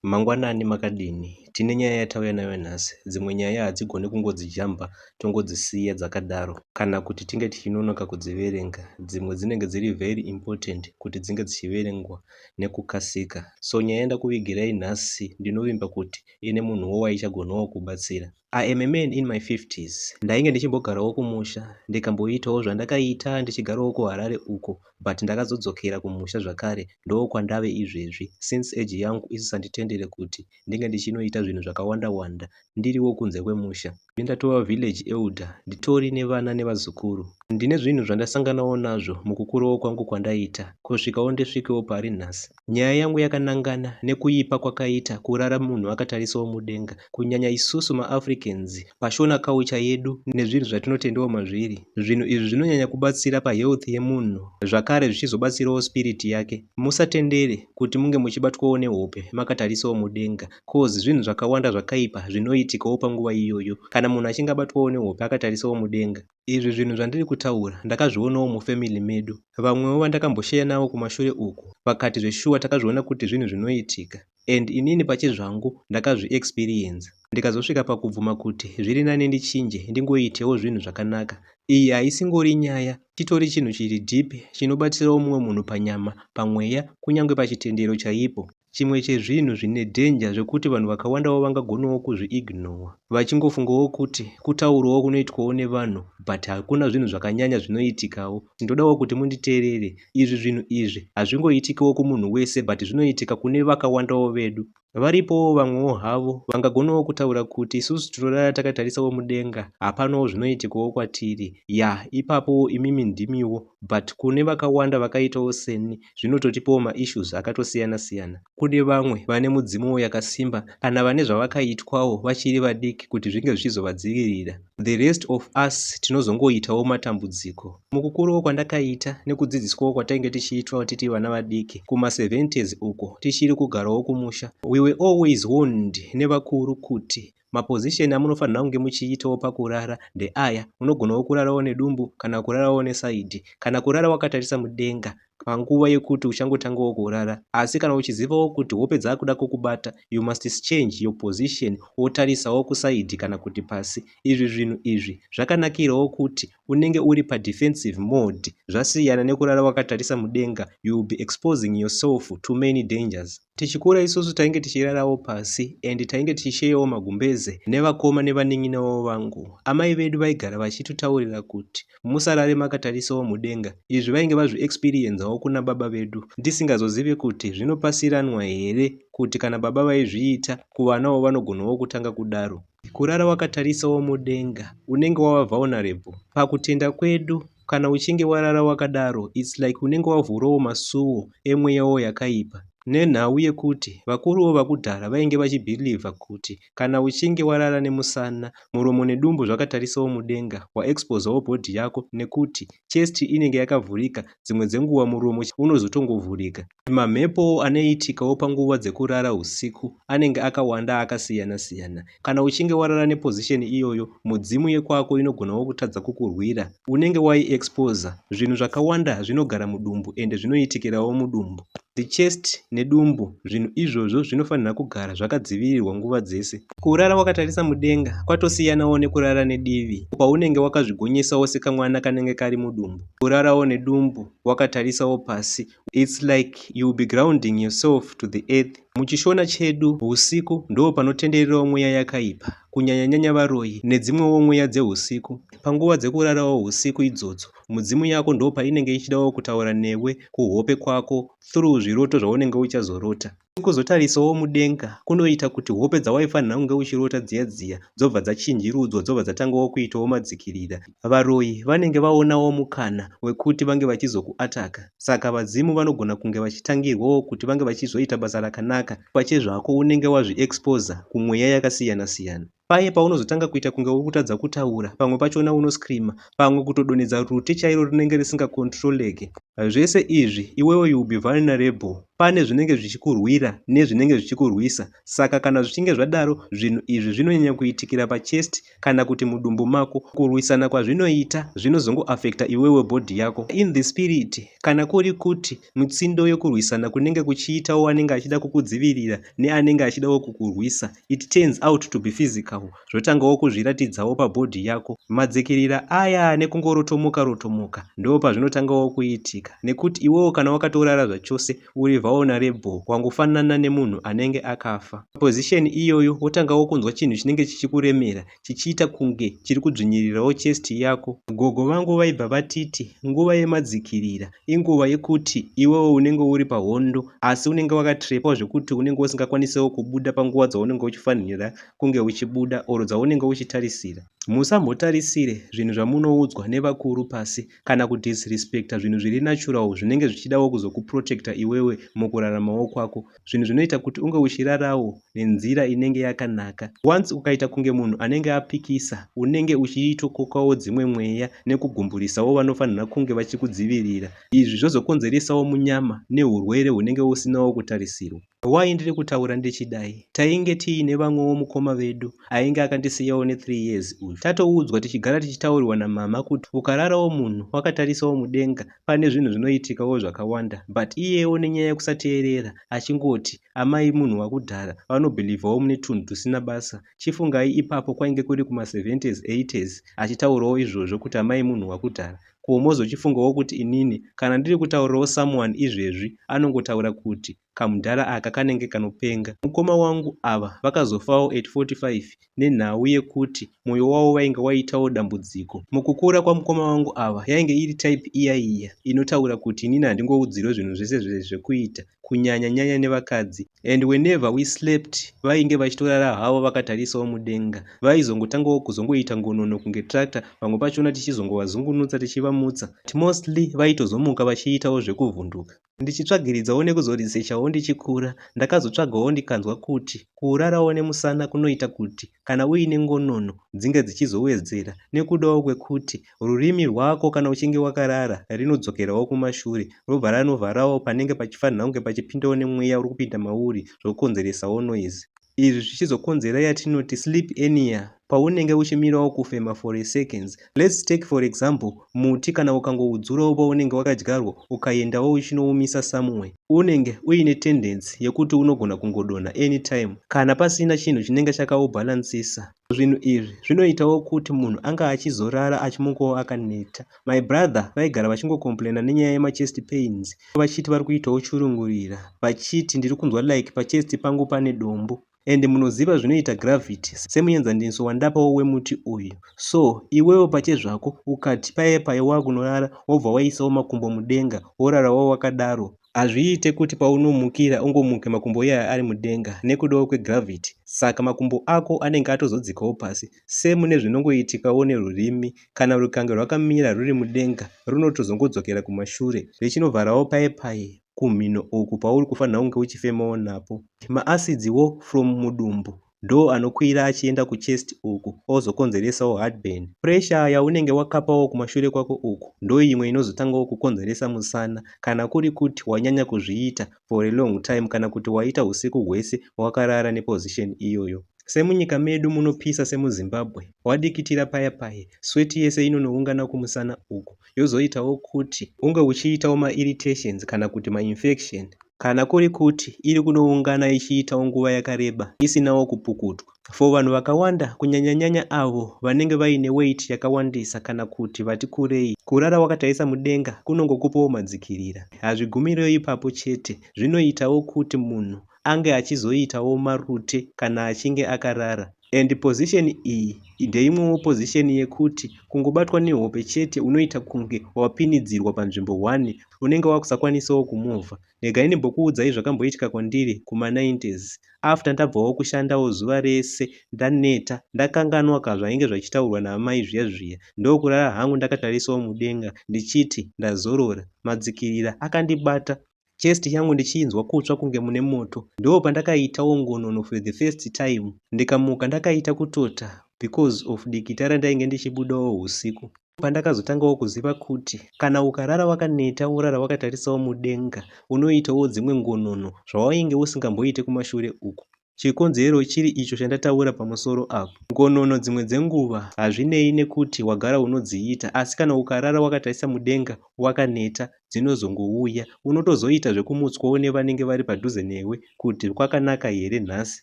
Mangwanani makadini? Tine nyaya yatauya nayo nhasi. Dzimwe nyaya hadzigoni kungodzijamba tongodzisiya dzakadaro kana kuti tinge tichinonoka kudziverenga. Dzimwe dzinenge dziri very important kuti dzinge dzichiverengwa nekukasika. So nyaya yandakuvigirai nhasi ndinovimba kuti ine munhuwo waichagonawo kubatsira. I am a man in my 50s. Ndainge ndichimbogarawo kumusha ndikamboitawo zvandakaita ndichigarawo kuHarare uko, but ndakazodzokera kumusha zvakare, ndokwandave izvezvi since age yangu isisanditendere kuti ndinge ndichinoita zvinhu zvakawanda wanda ndiriwo kunze kwemusha. Ndatova village elder, nditori nevana nevazukuru. Ndine zvinhu zvandasanganawo nazvo mukukurawo kwangu kwandaita kusvikawo ndisvikewo pari nhasi. Nyaya yangu yakanangana nekuipa kwakaita kurara munhu akatarisawo mudenga, kunyanya isusu maAfricans paShona culture yedu nezvinhu zvatinotendawo mazviri. Zvinhu izvi zvinonyanya kubatsira pahealth yemunhu, zvakare zvichizobatsirawo spirit yake. Musatendere kuti munge muchibatwawo nehope makatarisawo mudenga, cause zvinhu zvakawanda zvakaipa zvinoitikawo panguva iyoyo kana munhu achinge abatwawo nehope akatarisawo mudenga. Izvi zvinhu zvandiri kutaura ndakazvionawo mufamily medu. Vamwewo vandakambosheya navo kumashure uku vakati zveshuwa takazviona kuti zvinhu zvinoitika, and inini pachezvangu ndakazviexperienza ndikazosvika pakubvuma kuti zviri nani ndichinje ndingoitewo zvinhu zvakanaka. Iyi haisingori nyaya, chitori chinhu chiri deep chinobatsirawo mumwe munhu panyama, pamweya, kunyange pachitendero chaipo. Chimwe chezvinhu zvine danger zvekuti vanhu vakawandawo vangagonawo kuzviignora vachingofungawo kuti kutaurawo kunoitwawo nevanhu, but hakuna zvinhu zvakanyanya zvinoitikawo. Ndodawo kuti munditeerere. Izvi zvinhu izvi hazvingoitikawo kumunhu wese, but zvinoitika kune vakawandawo vedu. Varipowo vamwewo havo vangagonawo kutaura kuti isusu tinorara takatarisawo mudenga, hapanawo zvinoitikawo kwatiri. Ya, ipapowo imimi ndimiwo, but kune vakawanda vakaitawo seni zvinototipawo maissues akatosiyana siyana. Kune vamwe vane mudzimuwo yakasimba kana vane zvavakaitwawo vachiri vadiki kuti zvinge zvichizovadzivirira. The rest of us tinozongoitawo matambudziko. Mukukurawo kwandakaita nekudzidziswawo kwatainge tichiitwa titi vana vadiki kuma70s uko tichiri kugarawo kumusha, we were always warned nevakuru kuti maposition amunofanira kunge muchiitawo pakurara ndeaya: unogonawo kurarawo nedumbu, kana kurarawo neside, kana kurara wakatarisa mudenga panguva yekuti uchangotangawo kurara. Asi kana uchizivawo kuti hope dzakuda kukubata, you must change your position, wotarisawo kuside kana kuti pasi. Izvi zvinhu izvi zvakanakirawo kuti unenge uri padefensive mode. Zvasiyana nekurara wakatarisa mudenga, you will be exposing yourself to many dangers. Tichikura isusu tainge tichirarawo pasi and tainge tichisheyawo magumbeze nevakoma nevanin'inawo vangu. Amai vedu vaigara vachititaurira kuti musarare makatarisawo mudenga. Izvi vainge vazviexperienzawo kuna baba vedu, ndisingazozivi kuti zvinopasiranwa here, kuti kana baba vaizviita, kuvanawo vanogonawo kutanga kudaro. Kurara wakatarisawo mudenga unenge wava vulnerable. Pakutenda kwedu, kana uchinge warara wakadaro, it's like unenge wavhurawo masuo emweyawo yakaipa, nenhau yekuti vakuruwo vakudhara vainge vachibhilivha kuti kana uchinge warara nemusana, muromo nedumbu zvakatarisawo mudenga, waexposawo body yako, nekuti chest inenge yakavhurika. Dzimwe dzenguva muromo unozotongovhurika. Mamhepo anoitikawo panguva dzekurara usiku anenge akawanda, akasiyana siyana. Kana uchinge warara neposition iyoyo, mudzimu yekwako inogonawo kutadza kukurwira, unenge waiexposa. Zvinhu zvakawanda zvinogara mudumbu ende zvinoitikirawo mudumbu, the chest nedumbu. Zvinhu izvozvo zvinofanira kugara zvakadzivirirwa nguva dzese. Kurara wakatarisa mudenga kwatosiyanawo nekurara nedivi paunenge wakazvigonyesawo sekamwana kanenge kari mudumbu. Kurarawo nedumbu wakatarisawo pasi, it's like you will be grounding yourself to the earth. Muchishona chedu, usiku ndo panotendererawo mweya yakaipa, kunyanya-nyanya varoyi nedzimwewo mweya dzeusiku. Panguva dzekurarawo usiku idzodzo, mudzimu yako ndo painenge ichidawo kutaura newe kuhope kwako through zviroto zvaunenge uchazorota. Kuzotarisawo mudenga kunoita kuti hope dzawaifanira kunge uchirota dziya dziya dzobva dzachinjirudzwa, dzobva dzatangawo kuitawo madzikirira. Varoyi vanenge vaonawo mukana wekuti vange vachizokuataka, saka vadzimu vanogona kunge vachitangirwawo kuti vange vachizoita basa rakanaka. Pachezvako unenge wazviexposa kumweya yakasiyana siyana. Paye paunozotanga kuita kunge uri kutadza kutaura, pamwe pachona unoscreama, pamwe kutodonhedza rute chairo rinenge risingacontroleke. Zvese izvi iwewe you will be vulnerable. Pane zvinenge zvichikurwira nezvinenge zvichikurwisa. Saka kana zvichinge zvadaro, zvinhu izvi zvinonyanya kuitikira pachest kana kuti mudumbu mako. Kurwisana kwazvinoita zvinozongoaffecta iwewe body yako. In the spirit, kana kuri kuti mutsindo yekurwisana kunenge kuchiitawo anenge achida kukudzivirira neanenge achidawo kukurwisa, it turns out to be physical, zvotangawo kuzviratidzawo pabody yako. Madzikirira aya nekungorotomoka rotomoka ndo pazvinotangawo kuitika, nekuti iwewo kana wakatorara zvachose uri vulnerable, wangofanana nemunhu anenge akafa. Position iyoyo wotangawo kunzwa chinhu chinenge chichikuremera, chichiita kunge chiri kudzvinyirirawo chest yako. Gogo vangu vaibva vatiti nguva yemadzikirira inguva yekuti iwewo unenge uri pahondo, asi unenge wakatrapwa zvekuti unenge usingakwanisewo kubuda panguva dzaunenge uchifanira kunge uchibuda or dzaunenge uchitarisira. Musambotarisire zvinhu zvamunoudzwa nevakuru pasi kana kudisrespecta zvinhu zviri natural zvinenge zvichidawo kuzokuprotecta iwewe mukuraramawo kwako, zvinhu zvinoita kuti unge uchirarawo nenzira inenge yakanaka. Once ukaita kunge munhu anenge apikisa, unenge uchiitokokawo dzimwe mweya nekugumburisawo vanofanira kunge vachikudzivirira. Izvi zvozokonzeresawo munyama neurwere hunenge usinawo kutarisirwa. Wai ndiri kutaura ndichidai? Tainge tiine vamwewo mukoma vedu ainge akandisiyawo ne3 years uyu. Tatoudzwa tichigara tichitaurirwa namama kuti ukararawo munhu wakatarisawo mudenga pane zvinhu zvinoitikawo zvakawanda, but iyewo nenyaya yekusateerera achingoti amai munhu wakudhara, vanobhilivhawo mune tunhu tusina basa. Chifungai ipapo kwainge kuri kuma70s 80s, achitaurawo izvozvo kuti amai munhu wakudhara. Ko mozochifungawo kuti inini kana ndiri kutaurirawo someone izvezvi, anongotaura kuti kamudhara aka kanenge kanopenga. Mukoma wangu ava vakazofawo at 45 nenhau yekuti mwoyo wavo wainge waitawo dambudziko. Mukukura kwamukoma wangu ava, yainge iri type iya iya inotaura kuti inini handingoudzirwe zvinhu zvese zvese zvekuita, kunyanya nyanya nevakadzi. And whenever we slept, vainge vachitorara havo vakatarisawo mudenga. Vaizongotangawo kuzongoita ngonono kunge tractor, pamwe pachona tichizongovazungunutsa tichivamutsa. Mostly vaitozomuka vachiitawo zvekuvhunduka. Ndichitsvagiridzawo nekuzoresearchawo ndichikura, ndakazotsvagawo ndikanzwa kuti kurarawo nemusana kunoita kuti kana uine ngonono dzinge dzichizowedzera, nekudawo kwekuti rurimi rwako kana uchinge wakarara rinodzokerawo kumashure, robva ranovharawo panenge pachifanira kunge pachipindawo nemweya uri kupinda mauri, zvokonzeresawo noise. Izvi zvichizokonzera yatinoti sleep apnea, paunenge uchimirawo kufema for a seconds. Let's take for example muti. Kana ukangoudzurawo paunenge wakadyarwa, ukaendawo uchinoumisa somewhere, unenge uine tendency yekuti unogona kungodonha anytime kana pasina chinhu chinenge chakaubhalansisa. Zvinhu izvi zvinoitawo kuti munhu anga achizorara achimukawo akaneta. My brother vaigara vachingocomplaina nenyaya yemachest pains, vachiti vari kuitawo chirungurira, vachiti ndiri kunzwa like pachest pangu pane dombo. And munoziva zvinoita gravity, semuenzaniso wandapawo wemuti uyu. So iwewo pachezvako ukati paye paye wakunorara, wobva waisawo makumbo mudenga, worarawo wakadaro, hazviite kuti paunomukira ungomuke makumbo iyaya ari mudenga nekudawo kwegravity. Saka makumbo ako anenge atozodzikawo pasi. Semune zvinongoitikawo nerurimi, kana rukange rwakamira ruri mudenga, runotozongodzokera kumashure richinovharawo paye paye kumhino uku pauri kufanira kunge uchifemawo napo. Maacidswo from mudumbu ndo anokwira achienda kuchest uku, ozokonzeresawo heartburn. Pressure yaunenge wakapawo kumashure kwako uku ndo imwe inozotangawo kukonzeresa musana, kana kuri kuti wanyanya kuzviita for a long time, kana kuti waita usiku hwese wakarara neposition iyoyo. Semunyika medu munopisa semuZimbabwe, wadikitira paya paya, sweat yese inonoungana kumusana uku, yozoitawo kuti unge uchiitawo mairritations kana kuti mainfection, kana kuri kuti iri kunoungana ichiitawo nguva yakareba isinawo kupukutwa. For vanhu vakawanda, kunyanyanyanya avo vanenge vaine weight yakawandisa kana kuti vati kurei, kurara wakatarisa mudenga kunongokupawo madzikirira. Hazvigumirewo ipapo chete, zvinoitawo kuti munhu ange achizoitawo marute kana achinge akarara. And position iyi ndeimwewo position yekuti kungobatwa nehope chete unoita kunge wapinidzirwa panzvimbo 1, unenge wakusakwanisawo kumuvha. Regai ndimbokuudzai zvakamboitika kwandiri kuma90s. After ndabvawo kushandawo zuva rese, ndaneta, ndakanganwa ka zvainge zvichitaurwa naamai zviya zviya, ndokurara hangu ndakatarisawo mudenga ndichiti ndazorora. Madzikirira akandibata. Chest yangu ndichiinzwa kutsva kunge mune moto. Ndoo pandakaitawo ngonono for the first time ndikamuka ndakaita kutota because of dikita randainge ndichibudawo husiku. Pandakazotangawo kuziva kuti kana ukarara wakaneta worara wakatarisawo mudenga unoitawo dzimwe ngonono zvawainge usingamboite kumashure uku. Chikonzero chiri icho chandataura pamusoro apo. Ngonono dzimwe dzenguva hazvinei nekuti wagara unodziita asi kana ukarara wakatarisa mudenga wakaneta dzinozongouya. Unotozoita zvekumutswawo nevanenge vari padhuze newe kuti kwakanaka here nhasi.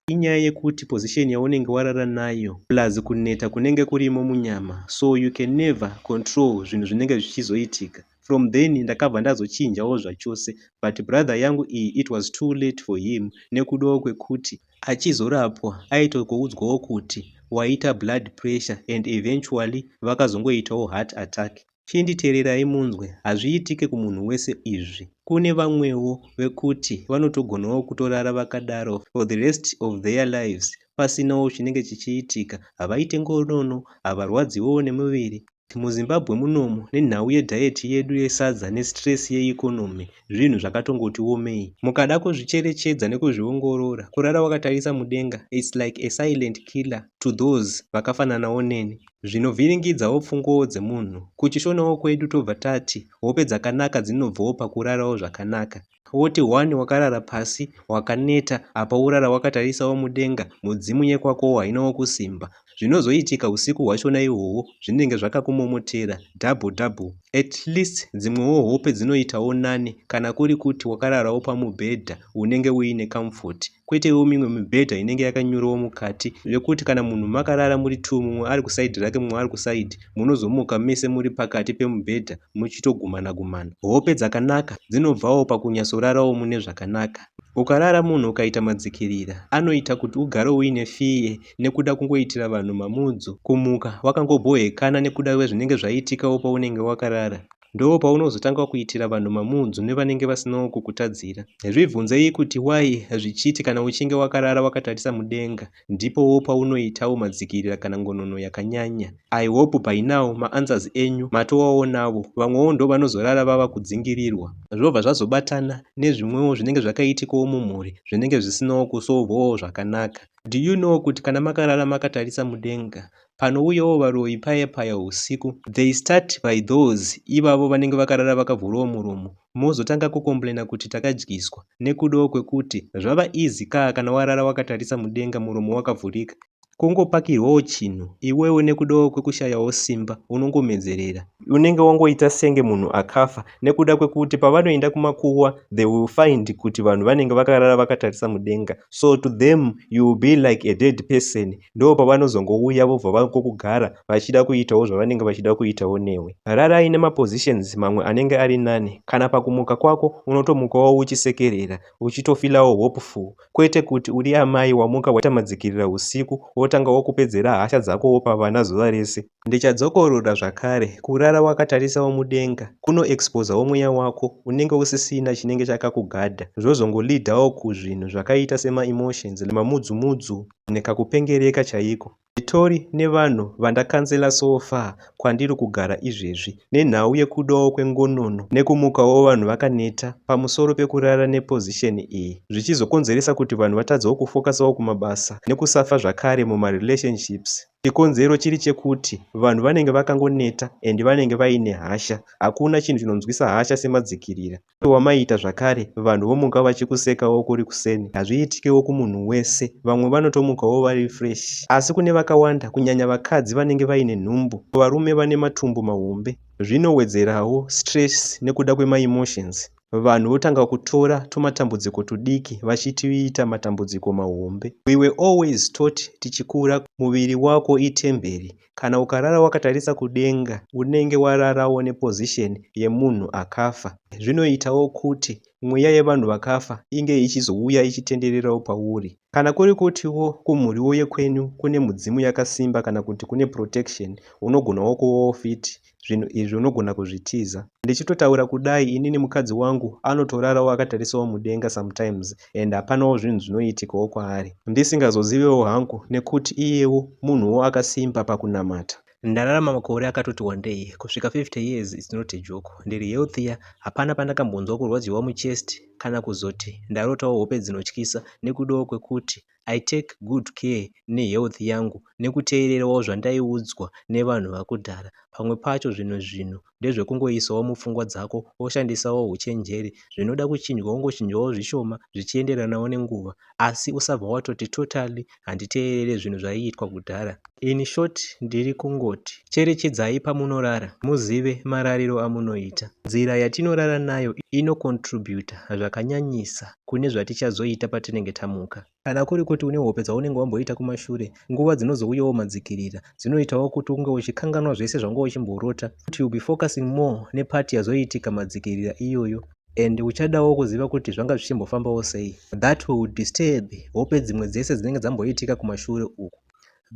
Inyaya yekuti position yaunenge warara nayo plus kuneta kunenge kurimo munyama so you can never control zvinhu zvinenge zvichizoitika. From then ndakabva ndazochinjawo zvachose but brother yangu iyi it was too late for him nekudawo kwekuti achizorapwa aitongoudzwawo kuti waita blood pressure and eventually vakazongoitawo heart attack. Chinditeererai munzwe, hazviitike kumunhu wese izvi. Kune vamwewo vekuti vanotogonawo kutorara vakadaro for the rest of their lives pasinawo chinenge chichiitika. Havaite ngonono, havarwadziwowo nemuviri. MuZimbabwe munomu nenhau yediet yedu yesadza nestress yeeconomy zvinhu zvakatongoti omei. Mukada kuzvicherechedza nekuzviongorora, kurara wakatarisa mudenga its like a silent killer to those vakafananawo neni. Zvinovhiringidzawo pfungwawo dzemunhu. Kuchishonawo kwedu tobva tati hope dzakanaka dzinobvawo pakurarawo zvakanaka. Woti one wakarara pasi wakaneta apa worara wakatarisawo mudenga mudzimu yekwakowo hainawo kusimba. Zvinozoitika usiku hwachona ihwohwo zvinenge zvakakumomotera double double. At least dzimwewo hope dzinoitawo nani kana kuri kuti wakararawo pamubhedha unenge uine comfort kwetewo mimwe mibhedha inenge yakanyurawo mukati yekuti kana munhu makarara muri two mumwe ari kuside rake mumwe ari kuside munozomuka mese muri pakati pemubhedha muchitogumana gumana. Hope dzakanaka dzinobvawo pakunyatsorarawo mune zvakanaka. Ukarara munhu ukaita madzikirira anoita kuti ugare uine fear nekuda kungoitira vanhu mamudzu. Kumuka wakangobhohekana nekuda kwezvinenge zvaitikawo paunenge wakarara. Ndo paunozotanga kuitira vanhu mamudzu nevanenge vasinawo kukutadzira. Zvibvunzei kuti why zvichiti kana uchinge wakarara wakatarisa mudenga ndipowo paunoitawo madzikirira kana ngonono yakanyanya. I hope by now maanswers enyu matowaonawo. Vamwewo ndo vanozorara vava kudzingirirwa. Zvobva zvazobatana nezvimwewo zvinenge zvakaitikawo mumhuri zvinenge zvisinawo kusolvawo zvakanaka. Do you know kuti kana makarara makatarisa mudenga panouyawo varoyi paya paya usiku they start by those ivavo vanenge vakarara vakavhurawo muromo mozotanga kucomplaina kuti takadyiswa nekudawo kwekuti zvava easy kaa kana warara wakatarisa mudenga muromo wakavhurika kungopakirwawo chinhu iwewe nekudawo kwekushayawo simba unongomedzerera unenge wangoita senge munhu akafa nekuda kwekuti pavanoenda kumakuwa they will find kuti vanhu vanenge vakarara vakatarisa mudenga so to them you will be like a dead person ndo pavanozongouya vobva vangokugara vachida kuitawo zvavanenge vachida kuitawo newe. Rarai nemapositions mamwe anenge ari nani kana pakumuka kwako unotomukawo uchisekerera uchitofeelawo hopeful kwete kuti uri amai wamuka waita madzikirira usiku wotangawo kupedzera hasha dzakowo pavana zuva rese. Ndichadzokorora zvakare kurara wakatarisawo mudenga kunoexposawo mweya wako unenge usisina chinenge chakakugadha zvozongoleadawo kuzvinhu zvakaita semaemotions mamudzumudzu nekakupengereka chaiko. Nditori nevanhu vandacounsela so far kwandiri kugara izvezvi nenhau yekudawo kwengonono nekumukawo vanhu vakaneta pamusoro pekurara neposition iyi zvichizokonzeresa kuti vanhu vatadzewo kufocusawo kumabasa nekusafa zvakare mumarelationships. Chikonzero chiri chekuti vanhu vanenge vakangoneta and vanenge vaine hasha. Hakuna chinhu chinonzwisa hasha semadzikirira. Wamaita zvakare vanhu vomuka vachikusekawo kuri kuseni. Hazviitikewo kumunhu wese vamwe vanotomukawo vari fresh. Asi kune vakawanda kunyanya vakadzi vanenge vaine nhumbu varume vane matumbu mahombe zvinowedzerawo stress nekuda kwemaemotions. Vanhu votanga kutora tumatambudziko tudiki vachitiita matambudziko mahombe. We were always taught tichikura muviri wako itemberi. Kana ukarara wakatarisa kudenga unenge wararawo neposition yemunhu akafa. Zvinoitawo kuti mweya yevanhu vakafa inge ichizouya ichitendererawo pauri. Kana kuri kutiwo kumhuriwo yekwenyu kune mudzimu yakasimba kana kuti kune protection unogonawo kuvawo fit zvinhu izvi unogona kuzvitiza. Ndichitotaura kudai inini mukadzi wangu anotorarawo akatarisawo mudenga sometimes and hapanawo zvinhu zvinoitikawo kwaari. Ndisingazozivewo hangu nekuti iyewo munhuwo akasimba pakunamata. Ndararama makore akatoti wandei, kusvika 50 years it's not a joke. Ndiri healthier, hapana pandakambonzwa kurwadziwa muchest kana kuzoti ndarotawo hope dzinotyisa nekudawo kwekuti I take good care nehealth yangu nekuteererawo zvandaiudzwa nevanhu vakudhara. Pamwe pacho zvimwe zvinhu ndezvekungoisawo mupfungwa dzako woshandisawo huchenjeri. Zvinoda kuchinjwa wongochinjawo zvishoma zvichienderanawo nenguva asi usabva watoti totally handiteerere zvinhu zvaiitwa kudhara. In short ndiri kungoti cherechedzai pamunorara muzive marariro amunoita. Nzira yatinorara nayo inocontributa zvakanyanyisa kune zvatichazoita patinenge tamuka. Kana kuri kuti une hope dzaunenge wamboita kumashure, nguva dzinozouyawo madzikirira dzinoitawo kuti unge uchikanganwa zvese zvanga uchimborota. You'll be focusing more nepart yazoitika madzikirira iyoyo and uchadawo kuziva kuti zvanga zvichimbofambawo sei. That will disturb hope dzimwe dzese dzinenge dzamboitika kumashure uku.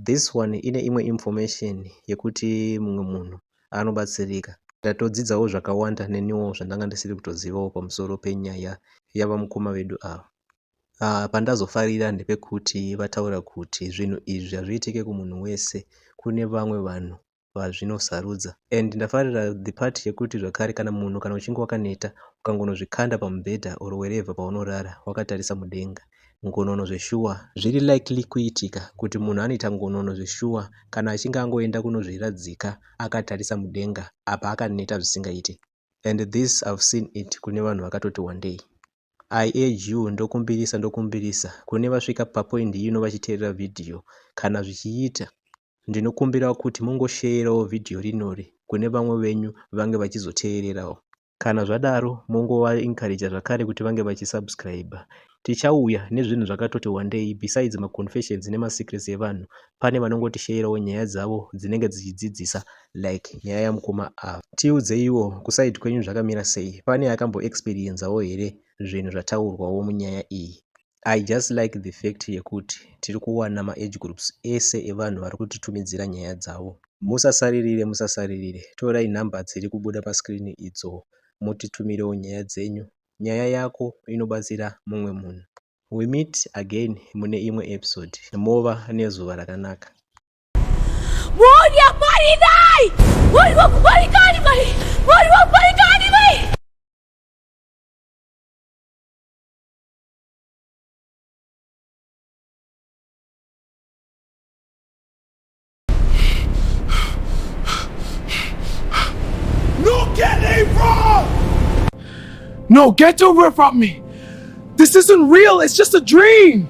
This one ine imwe information yekuti mumwe munhu anobatsirika. Ndatodzidzawo zvakawanda neniwo zvandanga ndisiri kutozivawo pamusoro penyaya yavamukoma vedu ava. Pandazofarira ndepekuti vataura kuti zvinhu izvi hazviitike kumunhu wese, kune vamwe vanhu vazvinosarudza. And ndafarira the part yekuti zvakare kana munhu kana uchinge wakaneta ukangonozvikanda pamubhedha or wherever paunorara wakatarisa mudenga, ngonono zveshuwa zviri likely kuitika kuti munhu anoita ngonono zveshuwa kana achinge angoenda kunozviradzika akatarisa mudenga apa akaneta zvisingaiti. And this I've seen it kune vanhu vakatoti wandei. I urge you ndokumbirisa ndokumbirisa kune vasvika papoint ino vachiteerera vhidhiyo kana zvichiita ndinokumbira kuti mungosheerawo vhidhiyo rinori kune vamwe venyu vange vachizoteererawo. Kana zvadaro mongova-encourage zvakare kuti vange vachisubscribe. Tichauya nezvinhu zvakatoti wandei besides maconfessions nemasecrets evanhu. Pane vanongotisheyerawo nyaya dzavo dzinenge dzichidzidzisa like nyaya yamukoma ava. Tiudzeiwo kuside kwenyu zvakamira sei. Pane akamboexperienzawo here zvinhu zvataurwawo munyaya iyi. I just like the fact yekuti tiri kuwana maage groups ese evanhu vari kutitumidzira nyaya dzavo. Musasaririre musasaririre torai nhamba dziri kubuda pascreen idzo mutitumirewo nyaya dzenyu. Nyaya yako inobatsira mumwe munhu. We meet again mune imwe episode. Mova nezuva rakanaka. Mwari Mwari dai! Mwari wakubarikani Mwari! Mwari wakubarikani Mwari! No, get it, bro! No, get over from me! This isn't real, it's just a dream!